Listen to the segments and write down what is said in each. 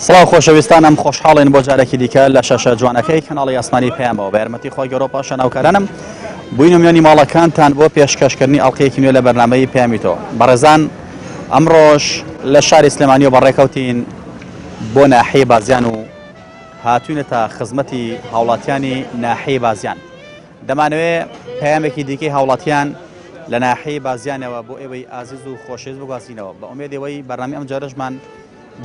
سڵاو خۆشەویستانم، خۆشحاڵین بۆ جارێکی دیکە لە شاشە جوانەکەی کەناڵی ئاسمانی پەیامەوە بە یارمەتی خۆی گەورە پاشان هاوکارانم بووینە میوانی ماڵەکانتان بۆ پێشکەشکردنی ئەڵقەیەکی نوێ لە بەرنامەی پەیامی تۆ. بەڕێزان ئەمڕۆش لە شاری سلێمانیەوە بەڕێکەوتین بۆ ناحیەی بازیان و هاتوینەتە خزمەتی هاوڵاتیانی ناحیەی بازیان. دەمانەوێ پەیامێکی دیکەی هاوڵاتیان لە ناحیەی بازیانەوە بۆ ئێوەی ئازیز و خۆشەویست بگوازینەوە بە ئومێدی ئەوەی بەرنامەی ئەمجارەشمان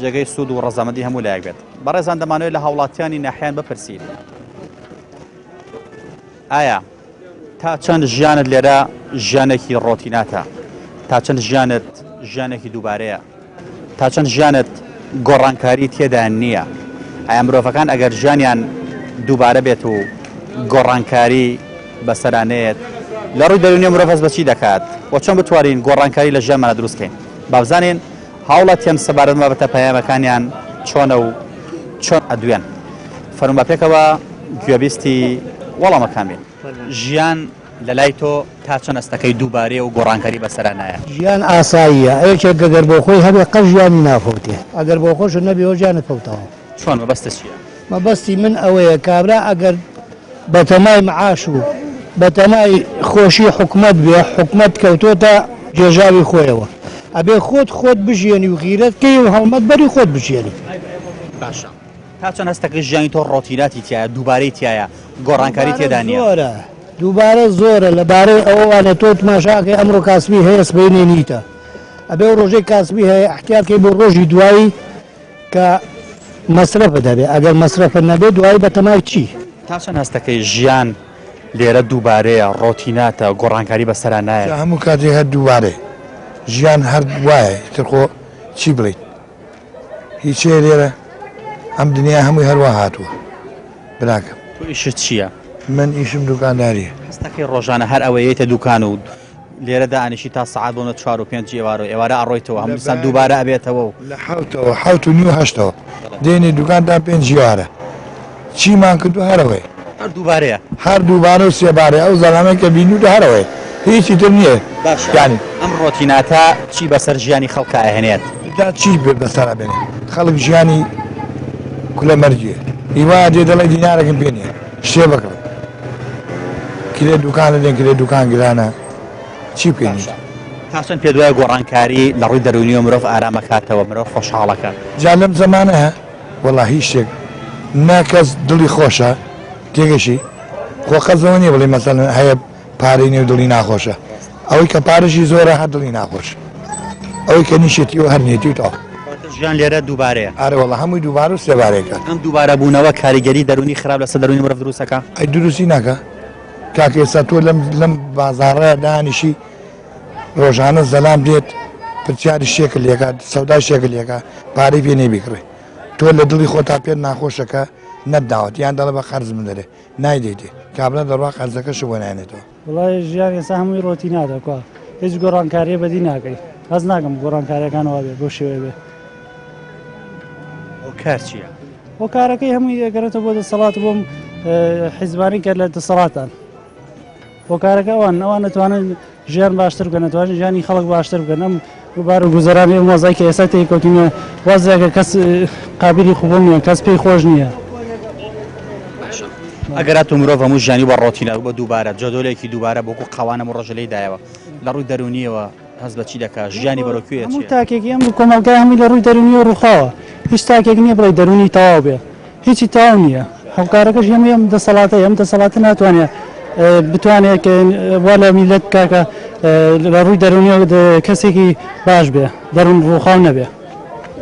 جێگەی سوود و ڕەزامەندی هەموو لایەک بێت. بەڕێزان دەمانەوێت لە هاوڵاتیانی ناحیان بپرسین ئایا تا چەند ژیانت لێرە ژیانێکی ڕۆتیناتە، تا چەند ژیانت ژیانێکی دووبارەیە، تا چەند ژیانت گۆڕانکاری تێدا نییە؟ ئایا مرۆڤەکان ئەگەر ژیانیان دووبارە بێت و گۆڕانکاری بەسەرا نەیەت لە ڕووی دەروونیە مرۆڤ هەست بە چی دەکات و چۆن بتوانین گۆڕانکاری لە ژیانمانە دروست کەین؟ با بزانین هاوڵاتیان سەبارەت بابەتە پەیامەکانیان چۆنە و چۆن ئەدوێن. فەرموو با پێکەوە گوێبیستی وەڵامەکان بین. ژیان لەلای تۆ تا چەند ئەستەکەی دووبارەیە و گۆڕانکاری بەسەرا نایە؟ ژیان ئاساییە، یەکێک گەر بۆ خۆی هەبێ قەت ژیانی نافەوتێ، ئەگەر بۆ خۆشت نەبێ ئەوە ژیانت فەوتاوە. چۆن مەبەستت چییە؟ مەبەستی من ئەوەیە کابرا ئەگەر بەتەمای معاش و بەتەمای خۆشی حکومەت بێ، حکومەت کەوتۆتە گێژاوی خۆیەوە. ئەبێ خۆت خۆت بژیێنی و غیرەت کەی و هەڵمەت بەری خۆت بژیێنی. باشە تا چەند هەستەکەی ژیانی تۆ ڕۆتیناتی تیایە، دووبارەی تیایە، گۆڕانکاری تێدا نییە؟ زۆرە، دووبارە زۆرە، لەبارەی ئەوەوانە تۆ تماشاکەی ئەمڕۆ کاسبی هەیە سبەینێ نیتە. ئەبێ ئەو ڕۆژەی کاسبی هەیە ئیحتیات کەی بۆ ڕۆژی دوایی کە مەسرەفت هەبێ، ئەگەر مەسرەفت نەبێ دوایی بەتەمای چی؟ تا چەند هەستەکەی ژیان لێرە دووبارەیە، ڕۆتیناتە، گۆڕانکاری بەسەرا نایەت؟ جا هەموو کاتێ هەر دووبارەیە، ژیان هەر وایە، ئیتر خۆ چی بڵێیت، هیچ هەیە لێرە، ئەم دنیا هەمووی هەر وا هاتووە براکەم. تۆ ئیشت چییە؟ من ئیشم دوکاندارییە. هەستەکەی ڕۆژانە هەر ئەوەیە یەیتە دوکان و لێرە دائەنیشی تا سەعات بۆنە چوار و پێنج ئێوارە و ئێوارە ئەڕۆیتەوە هەموو دیسان دووبارە ئەبێتەوە و. لە حەوتەوە حەوت و نیو هەشتەوە دێنی دوکان تا پێنج ئێوارە چیمان کردووە هەر ئەوەیە. هەر دووبارەیە. هەر دووبارە و سێبارەیە ئەو زەلامەی کە بینیوتە هەر ئەوەیە هیچی تر نییە باشە یانی. ئەم ڕۆتیناتە چی بەسەر ژیانی خەڵکا ئەهێنێت؟ جا چی بەسەرا بێنێ خەڵک ژیانی کولە مەرگیە هی وایە دێ دەڵێ دینارێکم پێ نییە. شتێ بکڕم کرێ دوکان لەدێن کرێ دوکان گرانە چی بکەین؟ باشە تا چەند پێت وایە گۆڕانکاری لە ڕووی دەروونیەوە مرۆڤ ئارام ئەکاتەوە مرۆڤ خۆشحاڵ ئەکات؟ جا لەم زەمانە وەڵا هیچ شتێک نە کەس دڵی خۆشە تێگەشی خۆ قەز ئەوە نیە بڵێ مەسەلەن هەیە پارەی نێو دڵی ناخۆشە ئەوەی کە پارەشی زۆرە هەر دڵی ناخۆشە ئەوەی کە نیشێتی و هەر نیەتی و تەواو. واتە ژیان لێرە دووبارەیە. ئەرێ وەڵا هەمووی دووبارە و سێبارەیە کاک. ئەم دووبارە بوونەوە کاریگەری دەروونی خراپ لەسەر دەروونی مرۆڤ دروست ئەکا؟ ئەی دروستی ناکا کاک ئێستا تۆ لەم لەم بازاڕە دانیشی ڕۆژانە زەلام دێت پرسیاری شتێکت لێکا سەودای شتێکت لێکا پارەی پێ نیە بیکڕێ تۆ لە دڵی خۆتا پێت ناخۆشە کە نەتداوەت یان دەڵێ بە قەرزم دەرێ نایدەیتێ کابرا دەڕوا قەرزەکەشت بۆ نایەنێتەوە. وەڵای ژیان ئێستا هەمووی ڕۆتیناتە کوا هیچ گۆڕانکاریە بەدی ناکەی هەست ناکەم گۆڕانکاریەکان وابێ بەو شێوەیە بێ. هۆکار چییە؟ هۆکارەکەی هەمووی ئەگەڕێتەوە بۆ دەسەڵات بۆم حیزبانی کە لە دەسەڵاتان هۆکارەکە ئەوان ئەوان نەتوانن ژیان باشتر بکەن نەتوانن ژیانی خەڵک باشتر بکەن ئەم بار و گوزەرانی ئەم وەزای کە ئێستا تێی کەوتینە وەزێکە کەس قابلی قبوڵ نییە کەس پێی خۆش نییە. باشە ئەگەر هاتوو مرۆڤ هەموو ژیانی بە ڕۆتینە بە دووبارە جەدۆلێکی دووبارە بۆ قەوانە هەموو ڕۆژە لێی دایەوە لە ڕووی دەروونیەوە هەست بە چی دەکا ژیانی بەرەو کوێ هەموو تاکێکی ئەم کۆمەڵگای هەمووی لە ڕووی دەروونیەوە ڕووخاوە هیچ تاکێک نییە بڵێ دەروونی تەواو بێ هیچی تەواو نییە هۆکارەکەش هەمووی ئەم دەسەڵاتەیە ئەم دەسەڵاتە ناتوانێت بتوانێت کە وا لە میلەت بکا کە لە ڕووی دەروونیەوە کەسێکی باش بێ دەروون ڕووخاو نەبێ.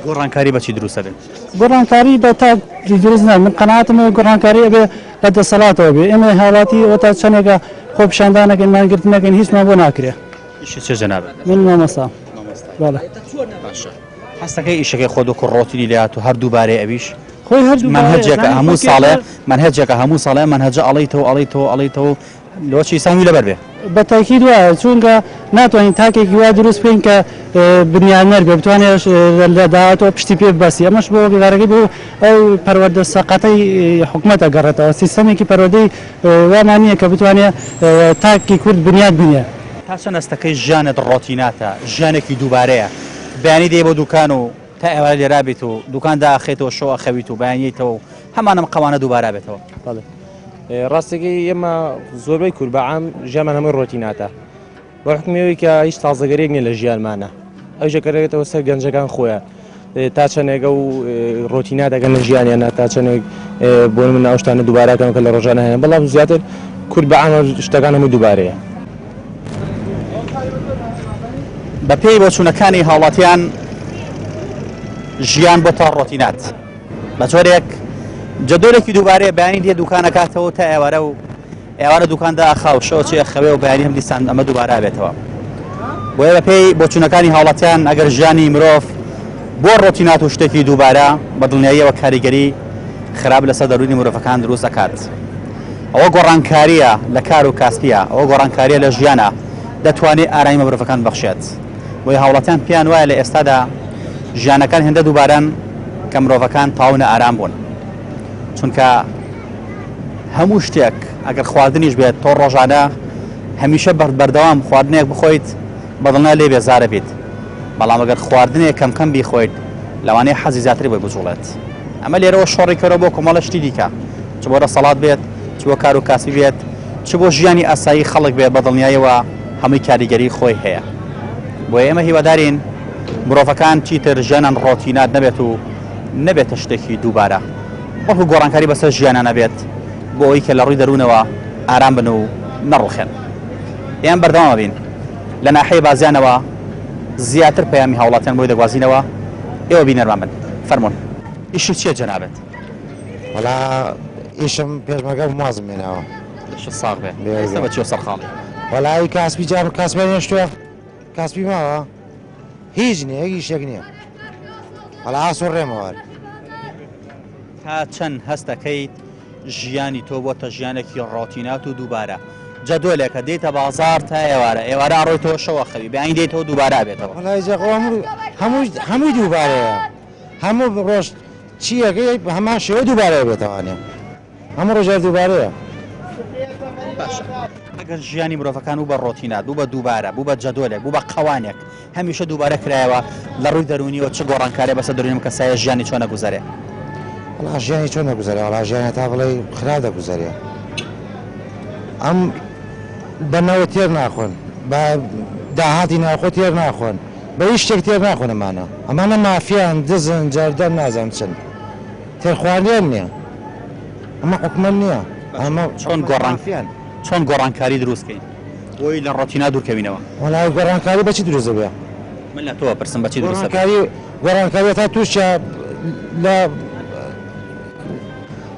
گۆڕانکاری بە چی دروست ئەبێ؟ گۆڕانکاری بە تاک دروست نابێ من قەناعەتم هەیە گۆڕانکاری ئەبێ لە دەسەڵاتەوە بێ ئێمە هاوڵاتی ئەوەتا چەندێکە خۆپیشاندانەکەین مانگرتنەکەین هیچمان بۆ ناکرێ. ئیشت چیە جەنابت؟ من مامۆستام. بەڵێ. باشە هەستەکەی ئیشەکەی خۆت وەکو ڕۆتینی لێهات و هەر دووبارەیە ئەویش؟ خۆی هەر دووبارەیە مەنهەجێکە هەموو ساڵێ مەنهەجێکە هەموو ساڵێ مەنهەجە ئەڵێیتەوە ئەڵێیتەوە ئەڵێیتەوە لەوە چی سامی لەبەر بێ. بە تاکید وایە چونکە ناتوانین تاکێکی وا دروست بکەین کە بنیادنەر بێ بتوانێت لە داهاتووە پشتی پێ ببەستی ئەمەش بۆ گەڕەکەی بۆ ئەو پەروەردە سەقەتەی حکومەت ئەگەڕێتەوە سیستەمێکی پەروەردەی وامان نییە کە بتوانێت تاکی کورد بنیاد بنێ. تا چەند هەستەکەی ژیانت ڕۆتیناتە ژیانێکی دووبارەیە بەیانی دێی بۆ دوکان و. تا ئێوارە لێرا بیت و دوکان داخێتەوە شەو ئەخەویت و بەیانیتەوە و هەمان ئەم قەوانە دووبارە بێتەوە؟ بەڵێ ڕاستەکەی ئێمە زۆربەی کورد بە عام ژیانمان هەمووی ڕۆتیناتە، بە حوکمی ئەوەی کە هیچ تازەگەریەک نییە لە ژیانمانە، ئەویش دەکەوێتەوە سەر گەنجەکان خۆیان تا چەندێک ئەو ڕۆتینات دەکەن لە ژیانیانە، تا چەندێک بۆ نمونە ئەو شتانە دووبارەکەن کە لە ڕۆژانە هەیە، بەڵام زیاتر کورد بە عام شتەکان هەمووی دووبارەیە. بەپێی بۆچوونەکانی هاوڵاتیان ژیان بۆتە ڕۆتینات، بە جۆرێک جەدۆلێکی دووبارەیە، بەیانی دێ دوکانەکاتەوە تا ئێوارە و ئێوارە دوکان داخا و شەو چێ خەوێ و بەیانی هەم دیسان ئەمە دووبارە بێتەوە. بۆیە بەپێی بۆچوونەکانی هاوڵاتیان ئەگەر ژیانی مرۆڤ بۆ ڕۆتینات و شتێکی دووبارە بە دڵنیاییەوە کاریگەری خراپ لەسەر دەروونی مرۆڤەکان دروست دەکات. ئەوە گۆڕانکارییە لە کار و کاسپیە، ئەوە گۆڕانکارییە لە ژیانە دەتوانێت ئارامی بە مرۆڤەکان ببەخشێت. بۆیە هاوڵاتیان پێیان وایە لە ئێستادا ژیانەکان هێندە دووبارەن کە مرۆڤەکان تەواو نائارام بوون، چونکە هەموو شتێک ئەگەر خواردنیش بێت تۆ ڕۆژانە هەمیشە بەردەوام خواردنێک بخۆیت بەدڵنا لێ بێزارە بیت، بەڵام ئەگەر خواردنێک کەم کەم بیخۆیت لەوانەیە حەزی زیاتری بۆی بجوڵێت. ئەمە لێرەوە شۆڕی کەرەوە بۆ کۆمەڵە شتی دیکە، چ بۆ دەسەڵات بێت، چ بۆ کار و کاسبی بێت، چ بۆ ژیانی ئاسایی خەڵک بێت، بە دڵنیاییەوە هەمووی کاریگەری خۆی هەیە. بۆیە ئێمە هیوادارین مرۆڤەکان چیتر ژیانیان ڕۆتینات نەبێت و نەبێتە شتێکی دووبارە، بەڵکو گۆڕانکاری بەسەر ژیانیانە بێت بۆ ئەوەی کە لە ڕووی دەروونەوە ئارام بن و نەڕوخێن. ئێمە بەردەوام ئەبین لە ناحیەی بازیانەوە زیاتر پەیامی هاوڵاتیان بۆی دەگوازینەوە، ئێوە بینەرمان بن. فەرموون. ئیشت چیە جەنابت؟ وەڵا ئیشم پێشمەرگە بووم وازم هێناوە. لەشت ساغ بێ. ئێستا بە چیەوە سەرقاڵی؟ وەڵا کاسبی جا کاسبیان هێشتووە؟ کاسبی ماوە؟ هیچ نییە، هیچ شتێک نییە. وەڵا ئاسوڕێمەوە. تا چەند هەست دەکەیت ژیانی تۆ بۆتە ژیانێکی ڕۆتینات و دووبارە؟ جەدۆلێکە دێیتە بازاڕ تا ئێوارە، ئێوارە ئەڕۆیتەوە شەو ئەخەوی، بەیانی دێیتەوە دووبارە ئەبێتەوە. وەڵای جا خۆ هەموو هەمووی دووبارەیە، هەموو ڕۆژ چی ئەکەی هەمان شێوە دووبارە ئەبێتەوانێ، هەموو ڕۆژ هەر دووبارەیە. باشە ئەگەر ژیانی مرۆڤەکان بوو بە ڕۆتینات، بوو بە دووبارە، بوو بە جەدۆلێک، بوو بە قەوانێک، هەمیشە دووبارە کرایەوە، لە ڕووی دەروونیەوە چ گۆڕانکاریە بەسەر دەروونی ئەم کەسایە ژیانی چۆن ئەگوزەرێ؟ وەڵا ژیانی چۆن دەگوزەرێ؟ وەڵا ژیانی تا بڵێی خراپ دەگوزەرێ. ئەم بە نەوە تێر ناخۆن، بە داهاتی ناوخۆ تێر ناخۆن، بە هیچ شتێک تێر ناخۆن ئەمانە. ئەمانە مافیان، دزن، جەردەن، نازانم چن. تێرخواردنیان نییە. ئەمە حکومەت نییە. ئەمە چۆن گۆڕان چۆن گۆڕانکاری دروست کەین؟ بۆی لە ڕۆتینا دوورکەوینەوە. وەڵا گۆڕانکاری بەچی دروست دەبێ؟ من لە تۆ ئەپرسم بەچی دروست دەبێ؟ گۆڕانکاری گۆڕانکاری تا تورکیا لە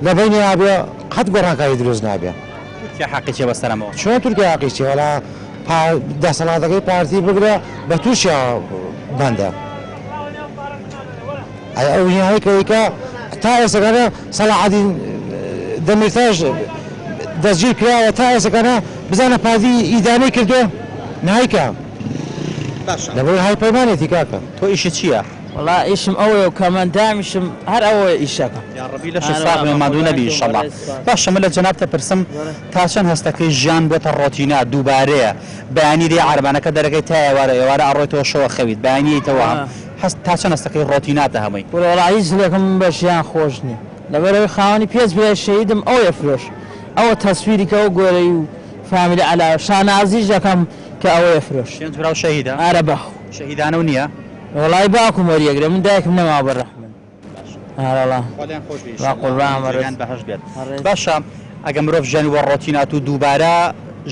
لە بەینی ئابێ قەت گۆڕانکاری دروست نابێ. تورکیا حەقی چیە بەسەرمەوە؟ چۆن تورکیا حەقی چیە؟ وەڵا دەسەڵاتەکەی پارتی بگرە بە تورکیا بەندە. ئەی ئەو هینانەی کە ئەیکا تا ئێستا سەلاحەدین دەمیرتاش دەستگیر کراوە تا ئێستا بزانە پارتی ئیدانەی کردووە نایکا باشە لەبەر هاوپەیمانێتی کاکە. تۆ ئیشت چییە؟ وەڵا ئیشم ئەوەیە و کەمەندامیشم هەر ئەوەیە ئیشەکەم. یاڕەبی لەشت ساغ بێ ماندوو نەبی ئیشەڵا. باشە من لە جەنابت ئەپرسم تا چەند هەستەکەی ژیان بۆتە ڕۆتینا دووبارەیە بەیانی دێی عەرەبانەکە دەرەکەی تا ئێوارە ئێوارە ئەڕۆیتەوە شەو ئەخەویت بەیانی یەیتەوە هەم هەست تا چەند هەستەکەی ڕۆتیناتە هەمووی؟ کورە وەڵا هیچ دڵێکم بە ژیان خۆش نیە لەبەرئەوەی خاوەنی پێج برای شەهیدم ئەوەیە فرۆش ئەوە تەسویری کە ئەو گۆرەی و فامیلی عەلاوە شانازیش دەکەم کە ئەوەیە فرۆش. پێنج براو شەهیدە؟ ئارە بەخو. شەهیدانەو نیە؟ وەڵای باوکم وەریەگرێ من دایکم نەماوە بە رەحمەت. ئارەڵا خوا لێیان خۆش بێ وا ئیشەڵا قوربان بەڕێز جێگەیان بەهەشت بێت. بەڕێز. باشە ئەگە مرۆڤ ژیانی وە ڕۆتینات و دووبارە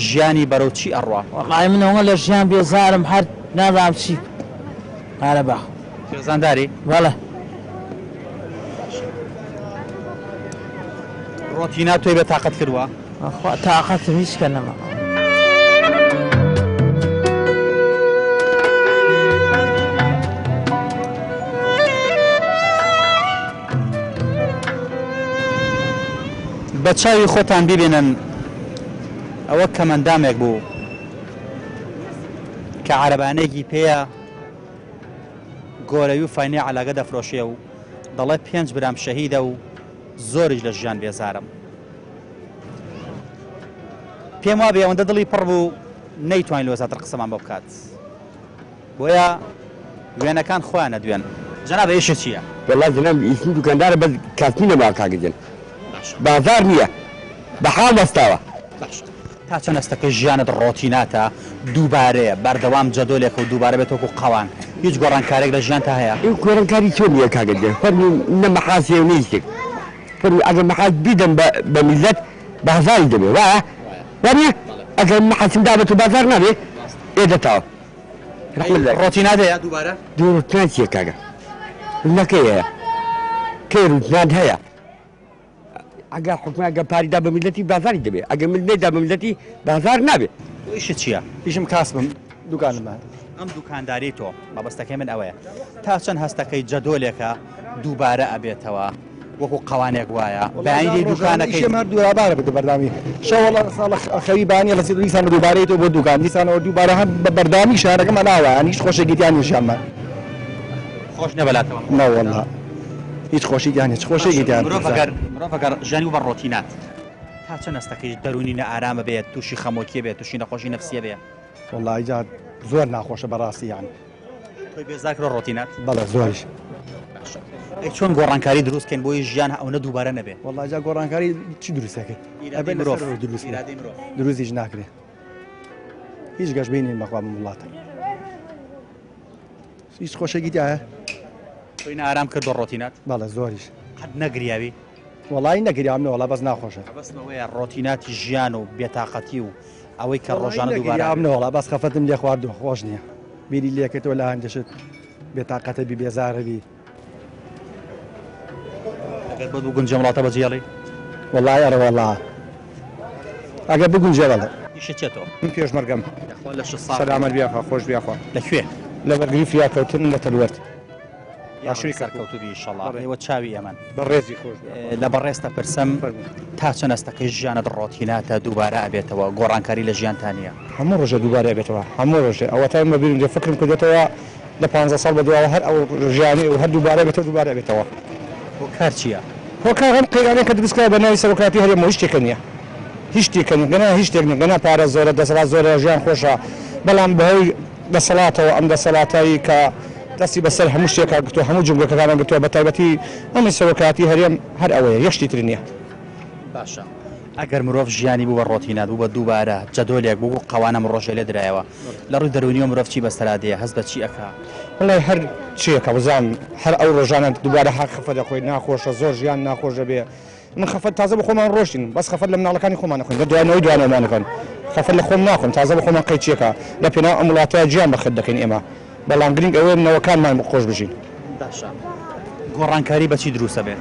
ژیانی بەرەو چی ئەڕوا؟ وەڵای من ئەوە لە ژیان بێزارم هەر نازانم چی بکەم ئارە باخ. خێزانداری؟ بەڵێ. ڕۆتینات تۆی بێ تاقەت کردوە؟ خوا تاقەتم هیچ کە نەما. بە چاوی خۆتان بیبینن ئەوە کەمەندامێک بوو کە عەرەبانەیەکی پێیە گۆرەوی و فاینەی عەلاگە دەفرۆشێ و دەڵێ پێنج برام شەهیدە و زۆریش لە ژیان بێزارم. پێم وابێ ئەوەندە دڵی پڕ بوو نەیتوانی لەوە زیاتر قسەمان بۆ بکات. بۆیە وێنەکان خۆیان ئەدوێن. جەنابە ئیشت چییە؟ وەڵا جەناب ئیشم دوکاندارە بەس کاسبی نەماوە کاکە گیان بازاڕ نییە بە حاڵ وەستاوە. باشە تا چەند هەستەکەی ژیانت ڕۆتیناتە دووبارەیە بەردەوام جەدۆلێکە و دووبارە بێت وەکو قەوان هیچ گۆڕانکاریەک لە ژیانتا هەیە؟ ئێ گۆڕانکاری چۆن نییە کاکە گیان فەرموو نە مەحاس هەیە و نە هیچ شتێک فەرموو ئەگەر مەحاس بیدەم بە بە میللەت بازاڕی دەبێ وایە؟ وانیە؟ ئەگەر مەحاسم دا بە تۆ بازاڕ نابێ؟ ئێ دە تەواو. ڕۆتینات هەیە دووبارە؟ دوو ڕوتنات چیە کاکە؟ ڕوتنەکەی هەیە کەی ڕوتنات هەیە ئەگە حکومە ئەگە پاری دا بە میلەتی بازاری دەبێ ئەگە من نەیدا بە میلەتی بازار نابێ. تۆ ئیشت چییە؟ ئیشم کاسبم دوکانم هەیە. ئەم دوکانداری تۆ مەبەستەکەی من ئەوەیە تا چەند هەستەکەی جەدۆلێکە دووبارە ئەبێتەوە وەکو قەوانێک وایە بەیانی دێی دوکانەکەی. ئیشێ مار دوورابارە بێتە بەردامی شەوەڵە ساڵە خەوی بانی ڕسید دیسان دووبارەی تۆ بۆ دوکان دیسانەوە دووبارە هەر بە بەردامی شارەکەمان ئاوا یان هیچ خۆشێکی تیا نیە ژیانمان. خۆش نیە بەلاتەوە؟ نەوەڵا هیچ خۆشی تیا نیە چ خۆشێکی تیا مرۆڤ ئەگەر مرۆڤ ئەگەر ژیانی بوو بە ڕۆتینات تا چەند هەستەکەی دەروونی نائارامە بێت تووشی خەمۆکیە بێت تووشی نەخۆشی نەفسیە بێ؟ وەڵی جا زۆر ناخۆشە بەڕاستی یان. تۆی بێزار کردوە ڕۆتینات؟ بەڵێ زۆریش. باشە ئەی چۆن گۆڕانکاری دروست کەین بۆی ژیان ئەونە دووبارە نەبێ؟ وەڵا جا گۆڕانکاری چی دروست ئەکەی؟ ئیرادەی مرۆڤ دروست ئیرادەی مرۆڤ دروستیش ناکرێ هیچ گەشبینین بەخوا بەم وڵاتە هیچ خۆشێکی تایە تۆی نائارام کردوە ڕۆتینات؟ بەڵێ زۆریش. قەت نەگریاوی؟ وەڵایی نەگریام نەوەڵا بەس ناخۆشە. مەبەستم ئەوەیە ڕۆتیناتی ژیان و بێتاقەتی و ئەوەی کە ڕۆژانە دووبارە نەگریام نەوەڵا بەس خەفەتم لێ خواردووە خۆش نییە بیری لێکردەوە لە هەندێ شت بێتاقەتە بی بێزارە بی. ئەگەر بۆت بگونجێ وڵاتە بەجێڵی؟ وەڵایی ئەرێ وەڵا ئەگەر بگونجێ بەڵێ. ئیشت چیە تۆ؟ من پێشمەرگەم. یاخوا لەشت ساغ بێ. سەلامەت بی یاخوا خۆش بی یاخوا. لە کوێ؟ لە بەرگری فریاکەوتن لە تەلوەرد. باشووری سەرکەوتوو بی ئیشەڵا. ئێوە چاوی ئێمەن. بەڕێزی خۆش بی. لە بەڕێزت ئەپرسم تا چەند ئەستەکەی ژیانت ڕۆتیناتە دووبارە ئەبێتەوە گۆڕانکاری لە ژیانتا نییە؟ هەموو ڕۆژێ دووبارە ئەبێتەوە هەموو ڕۆژێ ئەوەتا من بەبیرم دێ فکرم کردۆتەوە لە پانزە ساڵ بەدواوە هەر ئەو ژیانەی و هەر دووبارە ئەبێتەوە دووبارە ئەبێتەوە. هۆکار چییە؟ هۆکار ئەم قەیرانەی کە دروست کراوە بە ناوی سەرۆکایەتی هەرێمەوە هیچ شتێکە نییە هیچ شتێکە نییە گەنا هیچ شتێک نییە گەنا پارە زۆرە دەسەڵات زۆرە ژیان خۆشە بەڵام بەهۆی دەسەڵاتەوە ئەم دەسەڵاتەی کە دەستی بەسەر هەموو شتێکا گرتووە هەموو جومگەکەکانا گرتووە بەتایبەتی ئەمی سەرۆکایەتی هەرێم هەر ئەوەیە یەک شتی تر نییە. باشە ئەگەر مرۆڤ ژیانی بوو بە ڕۆتینات بوو بە دووبارە جەدۆلێک بوو وەکو قەوان ئەم ڕۆژەی لێ درایەوە لە ڕووی دەروونیەوە مرۆڤ چی بەسەرا دێ هەست بە چی ئەکا؟ وەڵای هەر چیەکە وزام هەر ئەو ڕۆژانە دووبارە هەر خەفەت ئەخۆی ناخۆشە زۆر ژیان ناخۆش دەبێ من خەفەت تازە بە خۆمان ڕۆشتین بەس خەفەت لە مناڵەکانی خۆمان نەخۆین لە دوانەوەی دوانەوەمان نەکەن خەفەت لە خۆم ناخۆم تازە بە خۆمان قەیچیەکە لە پێناو ئەم وڵاتە گیان بەخت دەکەین ئێمە بەڵام گرنگ ئەوەیە نەوەکانمان خۆش بژین. باشە گۆڕانکاری بە چی دروست ئەبێ؟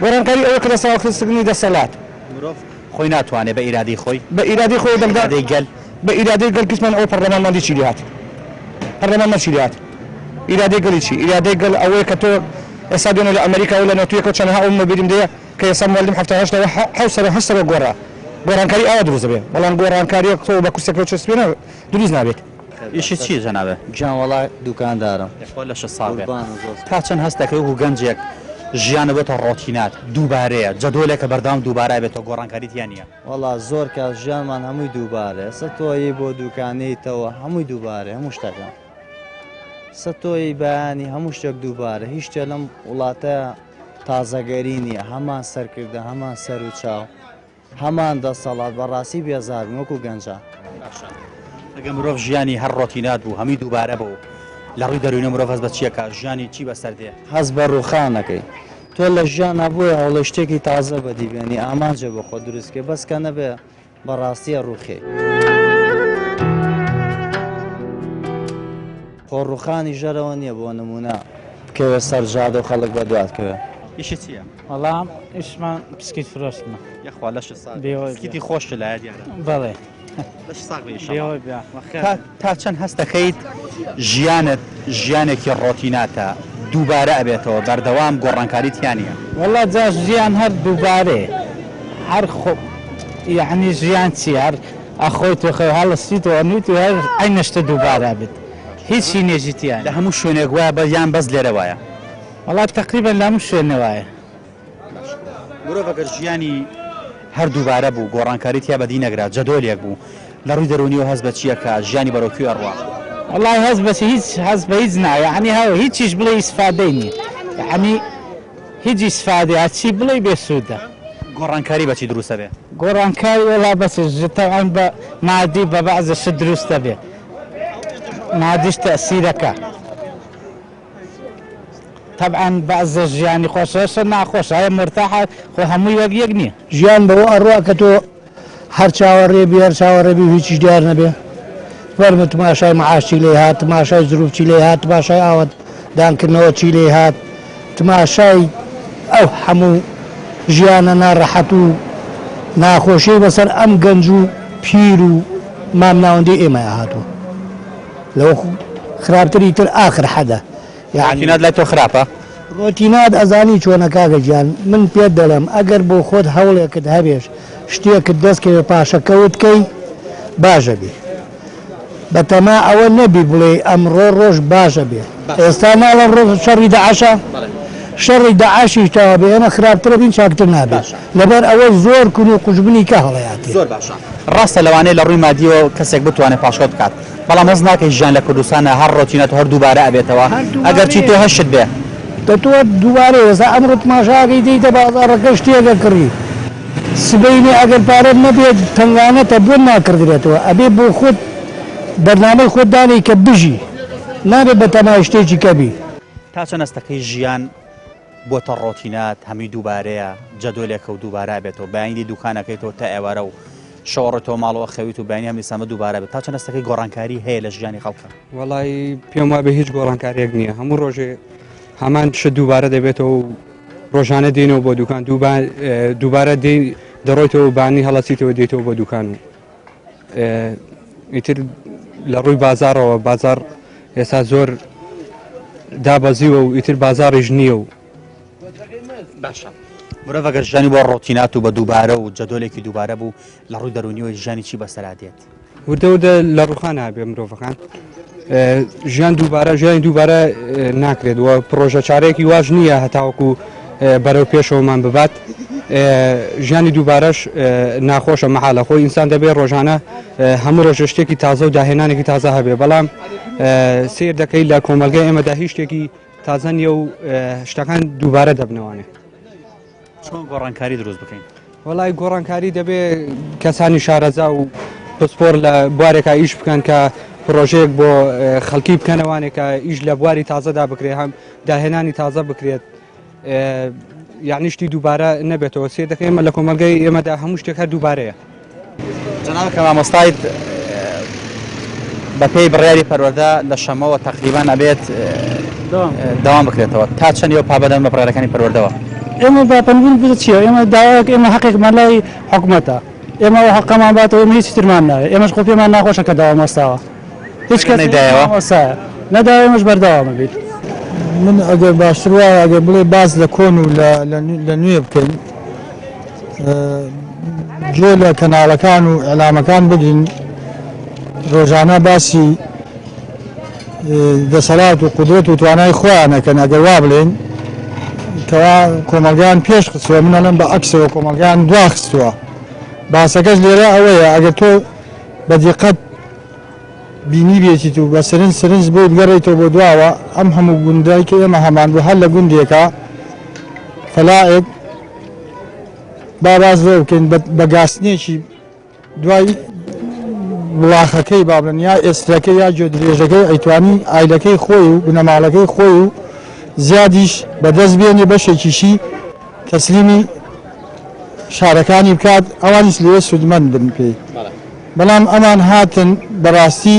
گۆڕانکاری ئەوەیە کە دەسەڵاتخستنی دەسەڵات. مرۆڤ خۆی ناتوانێ بە ئیرادەی خۆی؟ بە ئیرادەی خۆی بە ئیرادەی گەل؟ بە ئیرادەی گەل گشتمان ئەوە پەرلەمانمان دی چی لێهات؟ پەرلەمانمان چی لێهات؟ ئیرادەی گەلی چی؟ ئیرادەی گەل ئەوەیە کە تۆ ئێستا دوێنێ لە ئەمەریکا و لە نەتویەکەوە چەنەها ئەوم بەبیرم دێ کە ئێستا مۆلدم 78ەوە حەوت سەرۆک هەشت سەرۆک گۆڕا. گۆڕانکاری ئاوا دروست دەبێ بەڵام گۆڕانکاریەک تۆ بە کورسیەکەوە چەسپێنە دروست نابێت. ئیشت چیە جەنابت؟ گیان وەڵا دوکاندارم. یەخوا لەشت ساغ بێ. قوربانت زۆر تا چەند هەست دەکەی وەکو گەنجێک ژیانت بۆتە ڕۆتینات دووبارەیە جەدۆلێکە بەردەوام دووبارە ئەبێتەوە گۆڕانکاری تیا نیە؟ وەڵا زۆر کات ژیانمان هەمووی دووبارەیە سە تۆ یەی بۆ دوکانێیتەوە هەمووی دووبارەیە هەموو شتەکان سە تۆ یەی بەیانی هەموو شتێک دووبارە هیچ شتێ لەم وڵاتە تازەگەری نییە هەمان سەرکردە هەمان سەر و چاو هەمان دەسەڵات بەڕاستی بێزار بووین وەکو گەنجان. باشە ئەگەر مرۆڤ ژیانی هەر ڕۆتینات بوو هەمووی دووبارە بوو لە ڕووی دەروونیەوە مرۆڤ هەست بە چی ئەکا ژیانی چی بەسەر دێ؟ هەست بە ڕووخان ئەکەی تۆ لە ژیانا بۆیە هەوڵێ شتێکی تازە بەدی بێنی ئامانجێ بۆ خۆت دروست کەی بەس کە نەبێ بەڕاستی ئەڕووخێی. خۆ ڕووخانی ژەرەوە نییە بۆ نموونە بکەوێ سەر جادە و خەڵک بەدوات کەوێ. ئیشت چییە؟ وەڵا ئیشمان پسکیت فرۆشتنە. یەخوا لەشت ساغ بێ. پسکیتی خۆشت لایە دیارە. بەڵێ. لەشت ساغ بێ ئیشەڵا. تا چەند هەست دەکەیت ژیانت ژیانێکی ڕۆتیناتە دووبارە ئەبێتەوە بەردەوام گۆڕانکاری تیا نییە؟ وەڵا جا ژیان هەر دووبارەیە هەر خۆ یەعنی ژیان چیە هەر ئەخۆیت و خەو هەڵستیت و ئەنویت و هەر عەینە شتە دووبارە ئەبێت هیچی نێژی تیا لە هەموو شوێنێک وایە بەس یان بەس لێرە وایە؟ وەڵا تەقریبەن لە هەموو شوێنێ وایە. مرۆڤ ئەگەر ژیانی هەر دووبارە بوو، گۆڕانکاری تیا بەدی نەکرا، جەدۆلێک بوو، لە ڕووی دەروونیەوە هەست بە چی ئەکا، ژیانی بەرەو کوێ ئەڕوا؟ وەڵای هەست بە هیچ هەست بە هیچ نا یەعنی هەو هیچیش بڵێ ئیسفادەی نییە یەعنی هیچ ئیسفادەی هەرچی بڵێی بێ سوودە. گۆڕانکاری بە چی دروست ئەبێ؟ گۆڕانکاری وەڵا بە چ تەبعەن بە مادی بە بەعزە شت دروست ئەبێ مادیش تەئسیرەکا. تەبعەن بەعزە ژیانی خۆشە شە ناخۆشە هەیە مورتاحە خۆ هەمووی وەک یەک نییە. ژیان بەوە ئەڕوا کە تۆ هەر چاوەڕێ بی هەر چاوەڕێ بی و هیچیش دیار نەبێ. فەرموو تماشای معاش چی لێ هات، تماشای زروف چی لێ هات، تماشای ئاوەدانکردنەوە چی لێ هات، تماشای ئەو هەموو ژیانە ناڕەحەت و ناخۆشیەی بەسەر ئەم گەنج و پیر و مامناوەندەی ئێمەیا هاتووە. لەوە خراپتر ئیتر ئاخر حەدە یەعنی. ڕۆتینات لای تۆ خراپە؟ ڕۆتینات ئەزانی چۆنە کاکە گیان من پێت دەڵێم ئەگەر بۆ خۆت هەوڵێکت هەبێش شتێکت دەست کەوێ پاشەکەوت کەی باش ئەبی بەتەما ئەوە نەبی بڵێی ئەمڕۆ ڕۆژ باش ئەبێ ئێستا ناڵێن ڕۆژ شەڕی داعشە شەڕی داعشیش تەواو بێ ئێمە خراپترە بین چاکتر نابین لەبەر ئەوە زۆر کون و قوژبنی کە هەڵەیاتێ. زۆر باشە ڕاستە لەوانەیە لە ڕووی مادیەوە کەسێک بتوانێت پاشکەوت بکات بەڵام هەست ناکەی ژیان لە کوردستانا هەر ڕۆتینات و هەر دووبارە ئەبێتەوە ئەگەر چی تۆ هەشت بێ. دە تۆ دووبارەیە ئێستا ئەمڕۆ تماشاکەی دێیتە بازاڕەکە شتێک ئەکڕی سبەینێ ئەگەر پارەت نەبێت تەنگانەتە بۆت ناکڕدرێتەوە ئەبێ بۆ خۆت بەرنامەی خۆت دانێی کە بژی نابێ بەتەمای شتێکی کە بی. تا چەند هەستەکەی ژیان بۆتە ڕۆتینات هەمووی دووبارەیە جەدۆلێکە و دووبارە ئەبێتەوە بەیانی دێی دوکان ئەکەیتەوە تا ئێوارە و شەو ئەڕۆیتەوە ماڵەوە ئەخەویت و بەیانی هەم دیسانە دووبارە بێت تا چەند هەستەکەی گۆڕانکاری هەیە لە ژیانی خەڵکا؟ وەڵای پێم وابێ هیچ گۆڕانکاریەک نییە هەموو ڕۆژێ هەمان شت دووبارە دەبێتەوە و ڕۆژانە دێنەوە بۆ دوکان دووبارە دێ دەڕۆیتەوە بانی هەڵەسیتەوە دێتەوە بۆ دوکان و ئیتر لە ڕووی بازارەوە بازار ئێستا زۆر دابەزیوە و ئیتر بازاڕیش نییە و باشە مرۆڤ ئەگەر ژیانی بۆ ڕۆتینات و بە دووبارە و جەدۆلێکی دووبارە بوو لە ڕووی دەروونیەوە ژیانی چی بەسەرا دێت؟ وردە وردە لە ڕوخان نابێ مرۆڤەکان ژیان دووبارە ژیانی دووبارە ناکرێت و پرۆژە چارەیەکی واش نییە هەتاوەکو بەرەو پێشەوەمان ببات ژیانی دووبارەش ناخۆشە مەحالە خۆی ئینسان دەبێت ڕۆژانە هەموو ڕۆژە شتێکی تازە و داهێنانێکی تازە هەبێ بەڵام سیر دەکەی لە کۆمەلگای ئێمەدا هیچ شتێکی تازە نییە و شتەکان دووبارە دەبنەوانێ. چۆن گۆڕانکاری دروست بکەین؟ وەڵای گۆڕانکاری دەبێ کەسانی شارەزا و پسپۆر لە بوارێکا ئیش بکەن کە پرۆژەیەک بۆ خەڵکی بکەنەوانێکە ئیش لە بواری تازەدا بکرێت هەم داهێنانی تازە بکرێت یعنی شتی دووبارە نەبێتەوە سێ دەکەین ئێمە لە کۆمەلگای ئێمەدا هەموو شتێک هەر دووبارەیە. جەناب کە مامۆستایت بەپێی بڕیاری پەروەردە لە شەمەوە تەقریبان ئەبێت داوام بکرێتەوە تا چەند ئێوە پابەندن بە بڕیارەکانی پەروەردەوە؟ ئێمە پابەندبوون بە چییە؟ ئێمە داوایەک ئێمە حەقێکمان لای حکومەتە ئێمە ئەو حەقەمان باتەوە ئێمە هیچی ترمان ناوێت ئێمەش خۆ پێمان ناخۆشە کە داوام وەستاوە هیچ کەس نەیدایەوە؟ مامۆستایە نەدایەوە ئێمەش بەردەوام ئەبین. من ئەگەر باشتر وایە ئەگەر بڵێ باس لە کۆن و لە نوێ بکەین گوێ لە کەناڵەکان و ئیعلامەکان بگرین ڕۆژانە باسی دەسەڵات و قودرەت و توانای خۆیان ئەکەن ئەگەر وا بڵێین کەوا کۆمەڵگەیان پێش خستووە من ئەڵێم بە عەکسەوە کۆمەڵگەیان دوا خستووە باسەکەش لێرە ئەوەیە ئەگەر تۆ بە دیقەت بینیبێتیت و بە سرنج سرنج بۆی بگەڕێیتەوە بۆ دواوە ئەم هەموو گوندای کە ئێمە هەمان بوو هەر لە گوندێکا فەلائێک با باس لەوە بکەین بە گاسنێکی دوای وڵاخەکەی با بڵێن یا ئێسترەکەی یا گوێدرێژەکەی ئەیتوانی ئایلەکەی خۆی و بنەماڵەکەی خۆی و زیادیش بەدەست بێنێ بەشێکیشی تەسلیمی شارەکانی بکات ئەوانیش لێ سوودمەند بن پێی بەڵام ئەمان هاتن بەڕاستی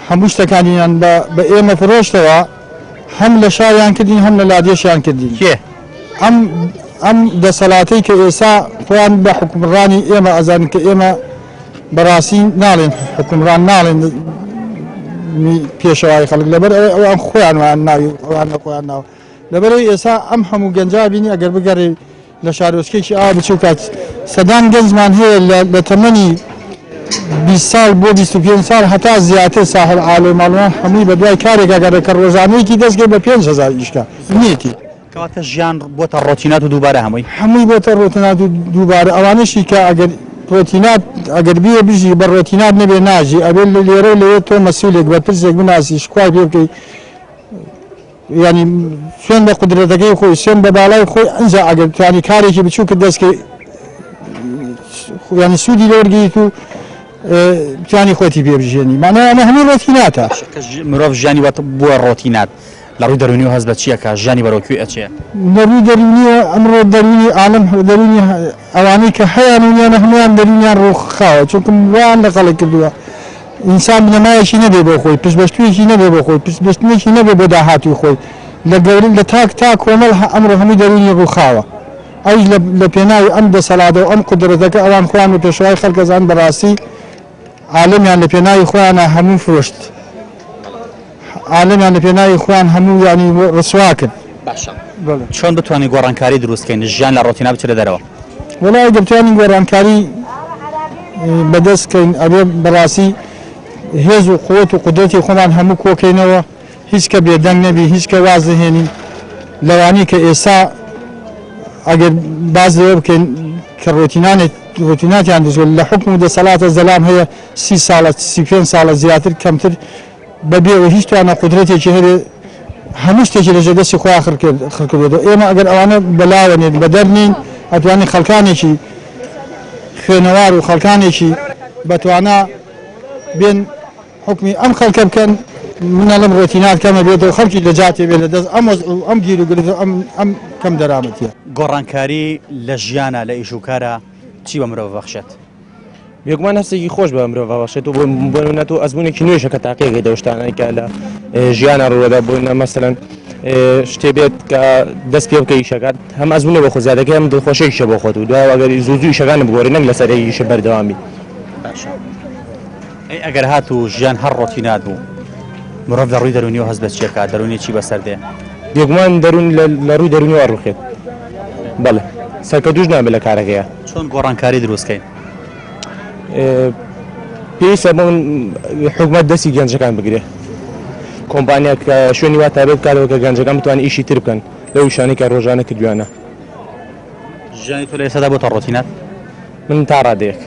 هەموو شتەکانیان بە ئێمە فرۆشتەوە هەم لە شاریان کردین هەم لە لادێشیان کردین کێ؟ ئەم ئەم دەسەڵاتەی کە ئێسا خۆیان بە حکومڕانی ئێمە ئەزانن کە ئێمە بەڕاستی ناڵێن حکومڕان ناڵێن پێشەوای خەڵک لەبەر ئەوەی ئەوان خۆیان وان ناوی ئەوان لە خۆیان ناوە لەبەرەوەی ئێسا ئەم هەموو گەنجا بینی ئەگەر بگەڕێ لە شارۆچکەیەکی ئاوا بچووکە سەدان گەنجمان هەیە لە تەمەنی 20 ساڵ بۆ 25 ساڵ هەتا زیاتر ساحل عالێ ماڵوان هەمووی بە دوای کارێک ئەگەڕێ کە ڕۆژانەیەکی دەستگەی بە 5000 ئیشکا نیەتی. کەواتە ژیان بۆتە ڕۆتینات و دووبارە هەمووی. هەمووی بۆتە ڕۆتینات و دووبارە ئەوانەشی کە ئەگەر ڕۆتینات ئەگەر بیە بژی بە ڕۆتینات نەبێ ناژی، ئەبێ لێرە و لەوێ تۆ مەسولێک بەرپرسێک بناسی شکوای پێ بکەی، یعنی سوێن بە قودرەتەکەی خۆی، سوێن بە باڵای خۆی، ئینجا ئەگەر توانی کارێکی بچووکت دەستکەی یعنی سوودی لێ وەرگریت و توانی خۆتی پێ بژێنی، معنای ئەمە هەموو ڕۆتیناتە. مرۆڤ ژیانی وات بووە ڕۆتینات، لە ڕووی دەروونیەوە هەست بە چییەکە؟ ژیانی بەرەو کوێ ئەچێ؟ لە ڕووی دەروونیەوە ئەمڕۆ دەروونی عالەم، دەروونی ئەوانەی کە هەیان و نیانە هەموویان دەروونیان ڕووخاوە، چونکە وایان لە خەڵک کردووە ئینسان بنەمایەکی نەبێ بۆ خۆی، پشتبەستوویەکی نەبێ بۆ خۆی، پشتبەستنێکی نەبێ بۆ داهاتووی خۆی، لە گەورە لە تاک تا کۆمەڵ ئەمڕۆ هەمووی دەروونی ڕووخاوە، ئەویش لە پێناوی ئەم دەسەڵاتە و ئەم قودرەتە کە ئەوان خۆیان بە پێشەوای خەڵک ئەزانن، بەڕاستی عالەمیان لە پێناوی خۆیانە هەموو فرۆشت، عالەمیان لە پێناوی خۆیان هەموو یانی ڕسوا کرد. باشە چۆن بتوانین گۆڕانکاری دروست کەین ژیان لە ڕۆتینا بچێتە دەرەوە؟ وەڵا ئەگەر بتوانین گۆڕانکاری بەدەست کەین ئەبێ بەڕاستی هێز و قوت و قودرەتی خۆمان هەموو کۆکەینەوە، هیچ کە بێدەنگ نەبی، هیچ کە واز نەهێنین لەوانی کە ئێستا ئەگەر باز لەوە بکەین کە ڕۆتینانێک ڕۆتیناتیان دروست لە حکم و دەسەڵاتە زەلام هەیە 30 ساڵە 35 ساڵە زیاتر کەمتر بەبێ ئەوەی هیچ توانا قودرەتێکی هەبێ هەموو شتێکی لەژێر دەستی خۆیان خڕکردوێتەوە. ئێمە ئەگەر ئەوانە بەلاوە نین بەدەر نین ئەتوانین خەڵکانێکی خوێنەوار و خەڵکانێکی بەتوانا بێن حکمی ئەم خەڵکە بکەن. من ئەڵێم ڕۆتینات کەمە بێتەوە خەڵکی لە جاتێ بێ لە دەست ئەم وەزع و ئەم گیر و گرفت و ئەم ئەم کەم دەرامەتیە. گۆڕانکاری لە ژیانە لە ئیش و کارا چی بە مرۆڤ بەخشێت؟ بێگومان هەستێکی خۆش بە مرۆڤ بەخشێت و بۆ نمونە تۆ ئەزمونێکی نوێژە کە تاقیەکەی دەو شتانەی کە لە ژیانە ڕووەدا بۆ نمونە مەسەلەن شتێ بێت کە دەست پێ بکەی ئیشەکات هەم ئەزمونە بۆ خۆ زیادەکەی هەم دڵخۆشیشە بۆ خۆت و دوای ئەگەر زوو زوو ئیشەکان بگۆڕی نەک لەسەر یەک ئیشە بەردەوامی. باشە ئەی ئەگەر هات و ژیان هەر ڕۆتینات بوو مرۆڤ لە ڕووی دەروونیەوە هەست بە چیەکات دەروونی چی بەسەر دێ؟ بێگومان دەروون لە ڕووی دەروونیەوە ڕووخێت بەڵێ سەرکەوتوش نابێت لە کارەکەیە. چۆن گۆڕانکاری دروست کەین؟ پێویستە بۆ من حکومەت دەستی گەنجەکان بگرێ، کۆمپانیا کە شوێنی وا تایبەت بکاتەوە کە گەنجەکان بتوانن ئیشی تر بکەن لەو ئیشانەی کە ڕۆژانە کردویانە. ژیانی تۆ لە ئێستادا بۆتە ڕۆتینات؟ من تا ڕادەیەک.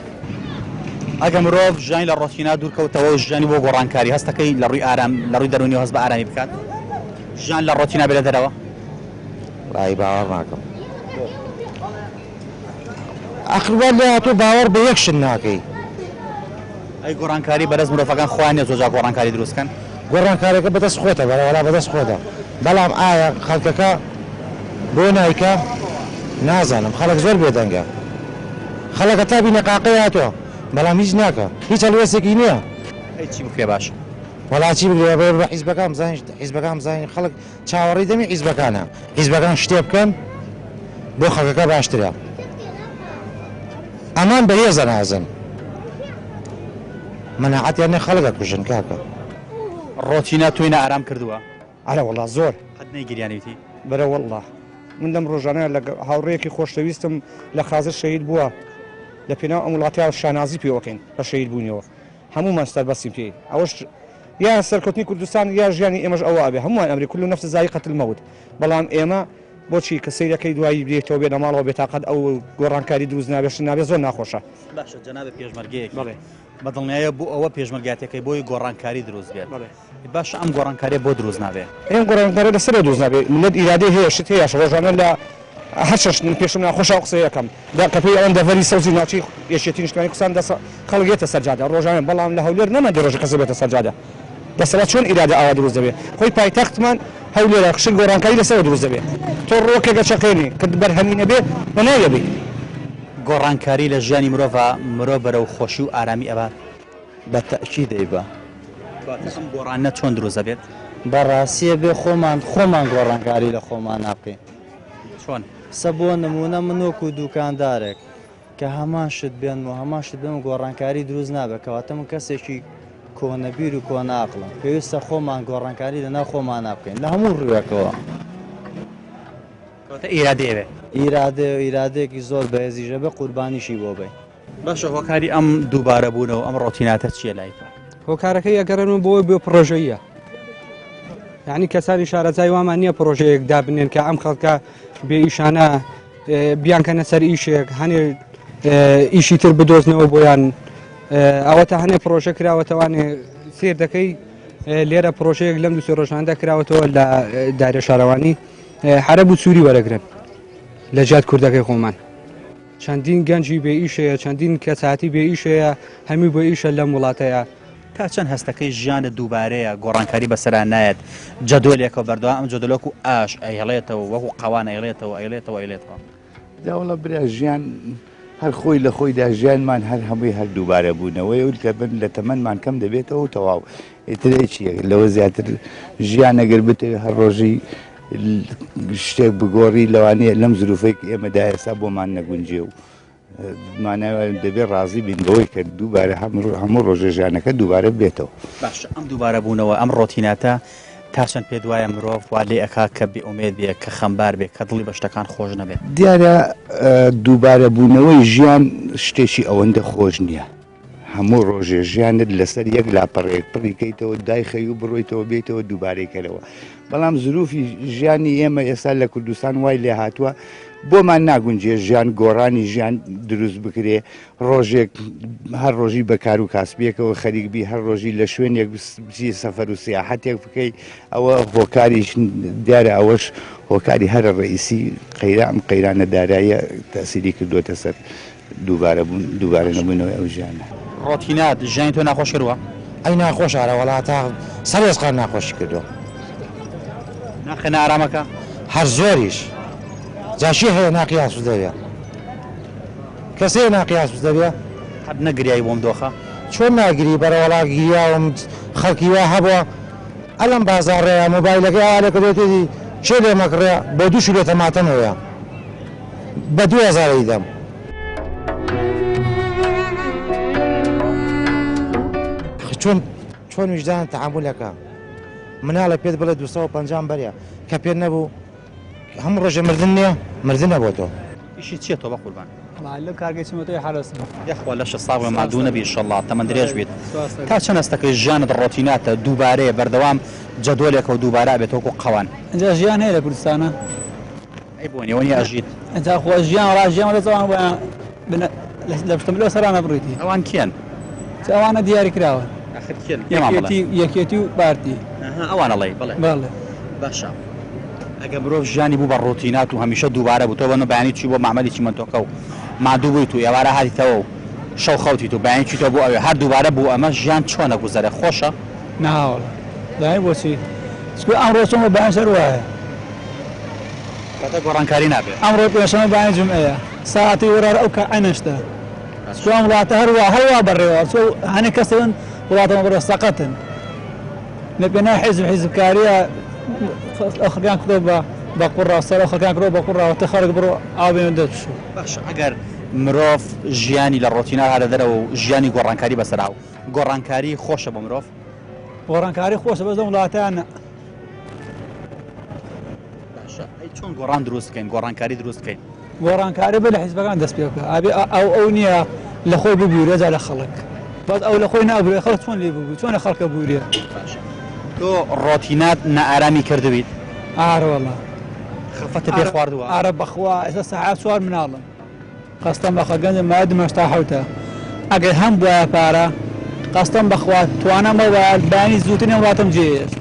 ئەگە مرۆڤ ژیانی لە ڕۆتینات دوور کەوتەوە و ژیانی بۆ گۆڕانکاری هەستەکەی لە ڕووی ئارام لە ڕووی دەروونیەوە هەست بە ئارامی بکات، ژیان لە ڕۆتینا بێتە دەرەوە؟ وەڵایی باوەڕ ناکەم. ئەخر وا لێ هاتووە باوەڕ بە یەک شت ناکەی. ئەی گۆڕانکاری بەرەز مرۆڤەکان خۆیان نیە زۆرجار گۆڕانکاری دروست کەن؟ گۆڕانکاریەکە بەدەست خۆتە بەرە وەڵا بەدەست خۆتە بەڵام ئایا خەڵکەکە بۆ نایکا نازانم خەڵک زۆر بێدەنگە خەڵک هەتا بینەقاقەی هاتووە بەڵام هیچ ناکا هیچ هەڵوێستێکی نییە. ئەی چی بکرێ باشە؟ وەڵا چی بکرێ بە حیزبەکان بزانین حیزبەکان بزانین خەڵک چاوەڕێی دەمی حیزبەکانە، حیزبەکان شتێ بکەن بۆ خەڵکەکە باشترە. ئەمان بە هێز ئەنازن. مەناعەتیان نیە خەڵک ئەکوژن کاکە. ڕۆتینە تۆی نائارام کردووە؟ ئەرە وەڵا زۆر. قەت نەیگریانیتی؟ بەرە وەڵا من لەم ڕۆژانە لە هاوڕێیەکی خۆشەویستم لە خازر شەهید بووە لە پێناو ئەم وڵاتە شانازی پێوەکەین بە شەهید بوونیەوە هەموومان سەربەستین پێی ئەوەش یا سەرکەوتنی کوردستان یا ژیانی ئێمەش ئەوە ئەبێ هەمووان ئەمری کل نفس زایقە الموت بەڵام ئێمە بۆچی کە سەیرەکەی دوایی بێتەوە بێنە ماڵەوە بێتاقەت ئەو گۆڕانکاری دروست نابێ شت نابێ زۆر ناخۆشە. باشە جەنابت پێشمەرگەیەکی بەڵێ بە دڵنیایە بۆ ئەوە پێشمەرگاتەکەی بۆی گۆڕانکاری دروست بێت بەڵێ باشە ئەم گۆڕانکاریە بۆ دروست نابێ؟ ئەم گۆڕانکاریە لە سەرەوە دروست نابێ مللەت ئیرادەی هەیە شت هەیە ڕۆژانە لە هەر شەش پێشم ناخۆشە ئەو قسەیە ئەکەم دا کە پێی ئەڵێن دەڤەری سەوزی ناوچەی یەکێتی نیشتمانی کوردستان دەسە خەڵک یەتە سەر جادە ڕۆژانە بەڵام لە هەولێر نەماندی ڕۆژێ کەسێ بێتە سەر جادە دەسەڵات چۆن ئیرادە ئاوا دروست دەبێ خۆی پایتەختمان هەولێرە شت گۆڕانکاری لەسەرەوە دروست دەبێ تۆ ڕووەکێک ئەچەقێنی کە بەرهەمی نەبێ لەناوی ئەبەی. گۆڕانکاری لە ژیانی مرۆڤا مرۆڤ بەرەو خۆشی و ئارامی ئەبات. بە تەئکید ئەیبا. کەواتە ئەم گۆڕانە چۆن دروست ئەبێت؟ بە ڕاستی ئەبێ خۆمان خۆمان گۆڕانکاری لە خۆمانا بکەین. چۆن؟ سە بۆ نموونە من وەکو دووکاندارێک کە هەمان شت بێنم و هەمان شت بێنم گۆڕانکاری دروست نابێت کەواتە من کەسێکی کۆنەبیر و کۆنەئەقڵم پێویستە خۆمان گۆڕانکاری لەناو خۆمانا بکەین لە هەموو ڕووێکەوە. کەواتە ئیرادەی ئەوێ. ئیرادەیە و ئیرادەیەکی زۆر بەهێزیش ئەبێ قوربانیشی بۆ بەین. باشە هۆکاری ئەم دووبارە بوونەوە ئەم ڕۆتیناتە چییە لای تۆ؟ هۆکارەکەی ئەگەڕێنەوە بۆ بۆ پڕۆژەیە یعنی کەسانی شارەزای وامان نییە پڕۆژەیەک دابنێن کە ئەم خەڵکە بێ ئیشانە بیانکەنە سەر ئیشێک هەنێ ئیشی تر بدۆزنەوە بۆیان. ئەوە تا هەنێ پرۆژە کراوەتەوانێ سێر دەکەی لێرە پرۆژەیەک لەم دوسێ ڕۆژاندا کراوەتەوە لە دایرە شارەوانی عەرەب و سووری وەرەگرن لە جیات کوردەکەی خۆمان. چەندین گەنجی بێ ئیشەیە، چەندین کەساتی بێ ئیشەیە، هەمووی بۆ ئیشە لەم وڵاتەیە. تا چەند هەستەکەی ژیانت دووبارەیە، گۆڕانکاری بەسەرا نایەت، جەدۆلێکە و بەردەوام ئەم جەدۆلە وەکو ئاش ئەیڵێتەوە، وەکو قەوان ئەیڵێتەوە، ئەیڵێتەوە، ئەیڵێتەوە. جا وەڵا برا ژیان هەر خۆی لە خۆیدا ژیانمان هەر هەمووی هەر دووبارە بوونەوەیە و لە لە تەمەنمان کەم دەبێتەوە و تەواو ئیتر چییە لەوە زیاتر ژیان ئەگەر بتەوێت هەر ڕۆژی شتێک بگۆڕی لەوانەیە لەم زروفەی کە ئێمەدا ئێستا بۆمان نەگونجێ و مانای دەبێت ڕازی بین بەوەی کە دووبارە هەموو ڕۆژە ژیانەکە دووبارە بێتەوە. باشە ئەم دووبارە بوونەوە ئەم ڕۆتیناتە تا چەند پێت وایە مرۆڤ وا لێ ئەکا کە بێ ئومێد بێ کە خەمبار بێ کە دڵی بە شتەکان خۆش نەبێ؟ دیارە دووبارە بوونەوەی ژیان شتێکی ئەوەندە خۆش نییە. هەموو ڕۆژێ ژیانت لەسەر یەک لاپەڕەیەک پڕی کەیتەوە دایخەی و بڕۆیتەوە بێیتەوە دووبارەی کەرەوە بەڵام زروفی ژیانی ئێمە ئێستا لە کوردستان وای لێ هاتووە بۆمان ناگونجێ ژیان گۆڕانی ژیان دروست بکرێ ڕۆژێک هەر ڕۆژی بە کار و کاسبیەکەوە خەریک بی هەر ڕۆژی لە شوێنێک بچی سەفەر و سیاحەتێک بکەی ئەوە هۆکاریش دیارە ئەوەش هۆکاری هەرە ڕئیسی قەیران ئەم قەیرانە داراییە تەسیری کردووەتە سەر دووبارە بوون دووبارە نەبوونەوەی ئەو ژیانە. ڕۆتینات ژیانی تۆ ناخۆش کردووە؟ ئەی ناخۆش ئارە وەڵا تا سەر ئێسقان ناخۆشی کردووە. ناخە نائارامەکە؟ هەر زۆریش. جا کێ هەیە ناقی ئاسوودە بێ؟ کەس هەیە ناقی ئاسوودە بێ؟ قەت نەگریای بۆم دۆخە؟ چۆن ناگری بەرەوەڵا گریاوم خەڵکی وا هەبووە ئەلەم بازاڕەیە مۆبایلەکەی ئاوا لێ کردووە کێ لێ مەکڕێ بۆ دوو کیلۆ تەماتەمەوەیە. بە 2000 ئەیدەم. چۆن چۆن ویژدان تەعامول ئەکا مناڵێک پێت بڵێ 250 بەرە کە پێت نەبوو هەموو ڕۆژێ مردن نییە مردنە بۆ تۆ. ئیشی چیە تۆ بەقوربان؟ وەڵا لەو کارگەی چمەتەوەی حەرەسم. یاخوا لەشت ساغ بێ ماندوو نەبی ئیشەڵا تەمەن درێژ بیت. تا چەند هەستەکەی ژیانت ڕۆتیناتە دووبارەیە بەردەوام جەدۆلێکە و دووبارە ئەبێتەوە وەکو قەوان. ئینجا ژیان هەیە لە کوردستانا؟ ئەی بۆ نیە وەنیە ئەژیت. ئینجا خۆ ژیان وەڵا ژیان وەڵا ئەوان بۆیان لە پشتم لەو سەرانە بڕیتی. ئەوان کێن؟ چ ئەوانە دیاری کراون. ئاخر کێن؟ پێمان بڵێ. یەکێتی یەکێتی و پارتی. ئەها ئەوان ئەڵێی بەڵێ. بەڵێ. باشە ئەگەر مرۆڤ ژیانی بوو بە ڕۆتینات و هەمیشە دووبارە بوو تۆ بەنە بەیانی چووی بۆ مەعمەلی چیمەنتۆکە و ماندوو بوویت و ئێوارە هاتیتەوە و شەو خەوتیت و بەیانی چوویتەوە بۆ ئەوێ هەر دووبارە بوو ئەمە ژیان چۆن ئەگوزەرێ خۆشە؟ نا وەڵا زانی بۆچی چونکە ئەمڕۆ چۆن بۆ بەیانی هەر وایە. واتە گۆڕانکاری نابێ. ئەمڕۆ پێنجشەممە بەیانی جومعەیە ساعەتی وەرار ئەو کە عەینەن شتە چونکە ئەم وڵاتە هەر وا هەر وا بەڕێوە چۆ هەنێ کەس هەن وڵاتەمە بەڕێوە سەقەتن لە پێناو حیزب حیزبکاریە ئەو خەڵکیان کردووە بە بە قوڕا سەر ئەو خەڵکیان کردووە بە قوڕا وتە خەڵک بڕۆ ئاو بێنە دەست بشۆ. باشە ئەگەر مرۆڤ ژیانی لە ڕۆتینات هاتە دەرەوە و ژیانی گۆڕانکاری بەسەرا و گۆڕانکاری خۆشە بۆ مرۆڤ؟ گۆڕانکاری خۆشە بەس لەم وڵاتە نا. باشە ئەی چۆن گۆڕان دروست بکەین گۆڕانکاری دروست بکەین؟ گۆڕانکاری بێ لە حیزبەکان دەست پێ بکە ئەبێ ئەو ئەو نییە لە خۆی ببورێ جا لە خەڵک بەس ئەو لە خۆی نابورێ خەڵک چۆن لێ ببوو چۆن لە خەڵکە بورێ؟ باشە تۆ ڕۆتینات نائارامی کردبیت؟ ئارە وەڵا. خەفەتت پێ خواردووە؟ ئارە بەخوا ئێستا سەعات چوار مناڵم. قەستەم بەخوا گەنجم مایە دوو هەشتا حەوتە ئەگەر هەم بوایە پارە قەستەم بەخوا توانام ئەوبایە بەیانی زووترین ئەم وڵاتەم جێ هێشت.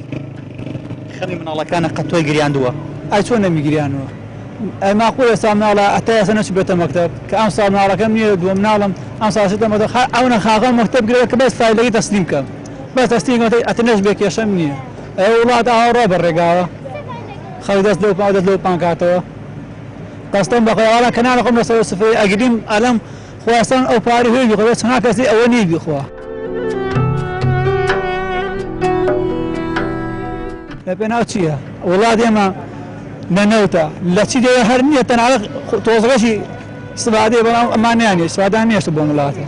خەمی مناڵەکانە قەت تۆی گریاندووە؟ ئەی چۆن نەمیگریانوە ئەی ماقولە ئێستا مناڵە هەتا ئێستا نەچووبێتە مەکتەب کە ئەمساڵ مناڵەکەم نییە دووەم مناڵم ئەمساڵ چێتە مەکتەب خا ئەونە خاغەم مەکتەب گرێ کە بەس فایلەکەی تەسلیم کەم بەس تەسلیم کەم ئەتر نەشبێ کێشەم نییە ئەی وڵات ئاوا ڕۆ بە ڕێگاوە خەڵک دەست لەو پاو دەست لەو پان کاتەوە. قەستەم بەخوا وەڵا کە نانە خۆم لەسەر سفرەی ئەگریم ئەلەم خواستان ئەو پارەی هەیە بیخوا بەس چەنا کەسی ئەوە نییە بیخوا. لە پێناو چییە وڵات ئێمە لە نەوتە لە چی دەوێ هەر نییە تەنانەت تۆزەکەشی سبادەیە بەڵام ئەمانیان نییە سوادان نییە بۆ وڵاتە.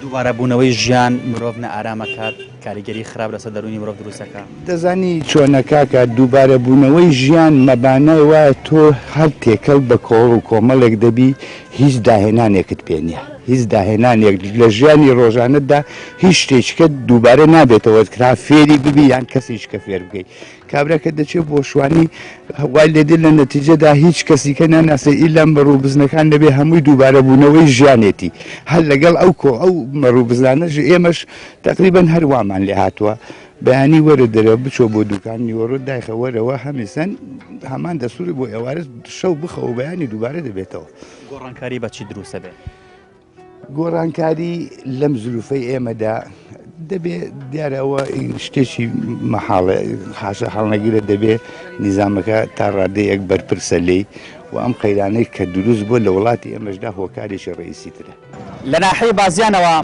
دووبارە بوونەوەی ژیان مرۆڤ نائارام ئەکات، کاریگەری خراپ لەسەر دەروونی مرۆڤ دروست ئەکا. دەزانی چۆنە کاکە، دووبارە بوونەوەی ژیان مەبانای وایە تۆ هەر تێکەڵ بە کۆڵ و کۆمەڵێک دەبی هیچ داهێنانێکت پێ نیە. هیچ داهێنانێک لە ژیانی ڕۆژانەتدا هیچ شتێکیکە دووبارە نابێتەوە کرا فێری ببی یان کەسێکیکە فێر بکەی. کابرا کە دەچێت بۆ شوانی وای لێ دێت لە نەتیجەدا هیچ کەسیکە ناناسێ ئیلا مەڕ و بزنەکان نەبێ هەمووی دووبارە بوونەوەی ژیانێتی هەر لەگەڵ ئەو کۆ ئەو مەڕ و بزنانەش ئێمەش تەقریبەن هەر وامان لێ هاتووە بەیانی وەرە دەرەوە بچۆ بۆ دوکان نیوەڕۆ دایخە وەرەوە هەمیسەن هەمان دەستوری بۆ ئێوارە شەو بخەوە بەیانی دووبارە دەبێتەوە. گۆڕانکاری بە چی دروستە بێ؟ گۆڕانکاری لەم زروفەی ئێمەدا دەبێ دیارە ئەوە شتێکی مەحاڵە حاشا هەڵنەگرە دەبێ نیزامەکە تا ڕادەیەک بەرپرسە لێی و ئەم قەیرانەی کە دروست بووە لە وڵاتی ئێمەشدا هۆکارێکی ڕئیسی ترە. لە ناحیەی بازیانەوە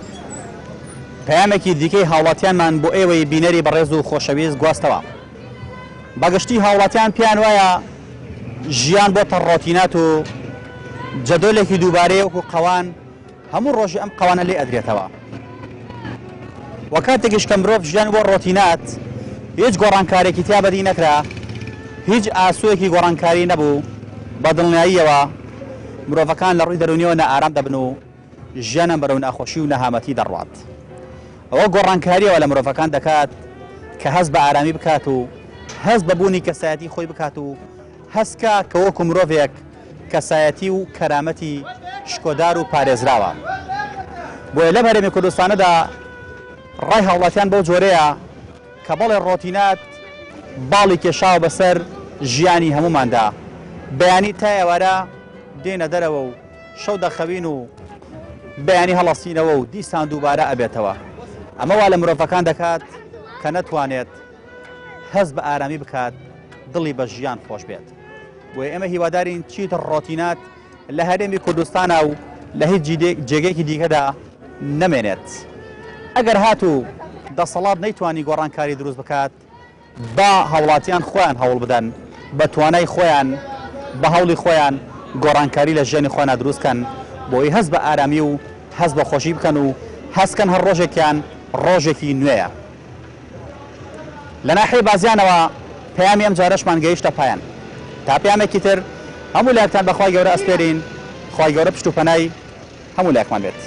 پەیامێکی دیکەی هاوڵاتیانمان بۆ ئێوەی بینەری بەڕێز و خۆشەویست گواستەوە. بە گشتی هاوڵاتیان پێیان وایە ژیان بۆتە ڕۆتینات و جەدۆلێکی دووبارەیە وەکو قەوان هەموو ڕۆژی ئەم قەوانە لێ ئەدرێتەوە و کاتێکیش کە مرۆڤ ژیان بۆ ڕۆتینات هیچ گۆڕانکارێکی تیا بەدی نەکرا هیچ ئاسۆیەکی گۆڕانکاری نەبوو بە دڵنیاییەوە مرۆڤەکان لە ڕووی دەروونیەوە نائارام دەبن و ژیانیان بەرەو ناخۆشی و نەهامەتی دەڕوات. ئەوە گۆڕانکارییەوە لە مرۆڤەکان دەکات کە هەست بە ئارامی بکات و هەست بە بوونی کەسایەتی خۆی بکات و هەست کا کە وەکو مرۆڤێک کەسایەتی و کەرامەتی شکۆدار و پارێزراوە. بۆیە لەم هەرێمی کوردستانەدا ڕای هاوڵاتیان بەو جۆرەیە کە بەڵێ ڕۆتینات باڵی کێشاوە بەسەر ژیانی هەمووماندا، بەیانی تا ئێوارە دێینە دەرەوە و شەو دەخەوین و بەیانی هەڵەسینەوە و دیسان دووبارە ئەبێتەوە. ئەمە وا لە مرۆڤەکان دەکات کە نەتوانێت هەست بە ئارامی بکات، دڵی بە ژیان خۆش بێت. بۆیە ئێمە هیوادارین چیتر ڕۆتینات لە هەرێمی کوردستانا و لە هیچ جێگەیەکی دیکەدا نەمێنێت. ئەگەر هاتوو دەسەڵات نەیتوانی گۆڕانکاری دروست بکات، با هاوڵاتیان خۆیان هەوڵ بدەن بە توانای خۆیان بە هەوڵی خۆیان گۆڕانکاری لە ژیانی خۆیانا دروست کەن بۆی هەست بە ئارامی و هەست بە خۆشی بکەن و هەست کەن هەر ڕۆژێکیان ڕۆژێکی نوێیە. لە ناحیەی بازیانەوە پەیامی ئەم جارەشمان گەیشتە پایان. تا پەیامێکی تر هەموو لایەکتان بە خوای گەورە ئەسپێرین، خوای گەورە پشت و پەنای هەموو لایەکمان بێت.